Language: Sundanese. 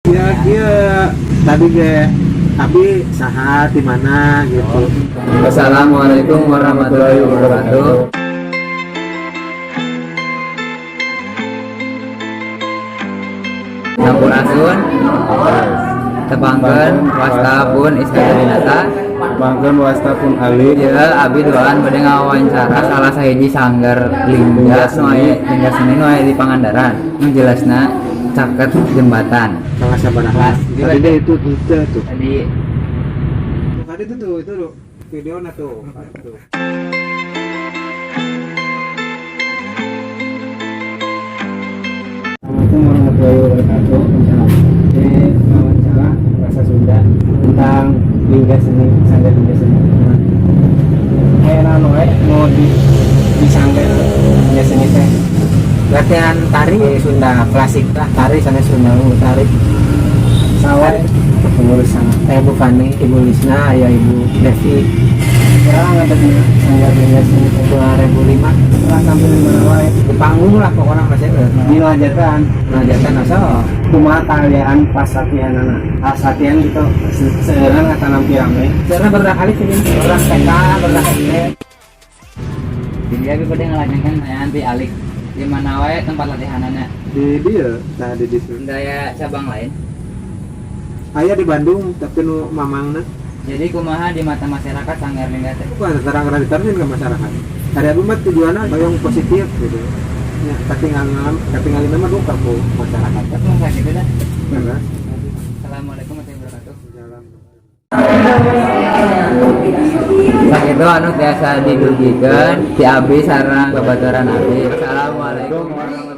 Ya kieu tadi ge abi saha, di mana gitu. Wassalamualaikum warahmatullahi wabarakatuh. Sampurasun. Tepangkeun, wasta pun Iskandar Dinata. Tepangkeun, wasta pun Ali. Ya, abi duaan bade ngawawancara salah sahiji sanggar lingga nu aya, lingga seni nu aya di Pangandaran. Nu jelasna caket jembatan. Salah sabaraha. Tadi deh itu tuh. Tadi. Tadi itu tuh, itu tuh videonya tuh. Tuh. Assalamualaikum warahmatullahi wabarakatuh. Ini wawancara bahasa Sunda tentang lingga seni, sanggar lingga seni. Kayak naon wae mau di sanggar lingga seni teh? Latihan tari Sunda klasik lah, tari sana Sunda tari. Sawah pengurus sana. Ibu Fani, Ibu Lisna, ya Ibu Devi. Sekarang ada di sanggar lingga seni teh? 2005. Setelah tampil di mana wae? Di panggung lah pokoknya masih. Di hajatan. Hajatan asal. Kumaha kaayaan pas latihan anak? Pas latihan gitu, sekarang atau nampi rame? Karena beberapa kali sih, orang TK, beberapa SD. Jadi abi bade ngalanjutkeun nanti Alik. Di mana wae tempat latihanana? Di dia, tadi di situ. Daya cabang lain. Aya di Bandung, tapi nu mamangna. Jadi kumaha di mata masyarakat sanggar lingga teh? Bukan terang diterjun ke masyarakat. Ada abi mah tujuannya yang positif gitu. Ya, ketinggalan ketinggalan mah duka ku masyarakat. Masa gitu dah. Karena Assalamualaikum warahmatullahi wabarakatuh. Jalan. Sakitu anu tiasa didugikeun ti abi sareng babaturan abi. Assalamualaikum warahmatullahi.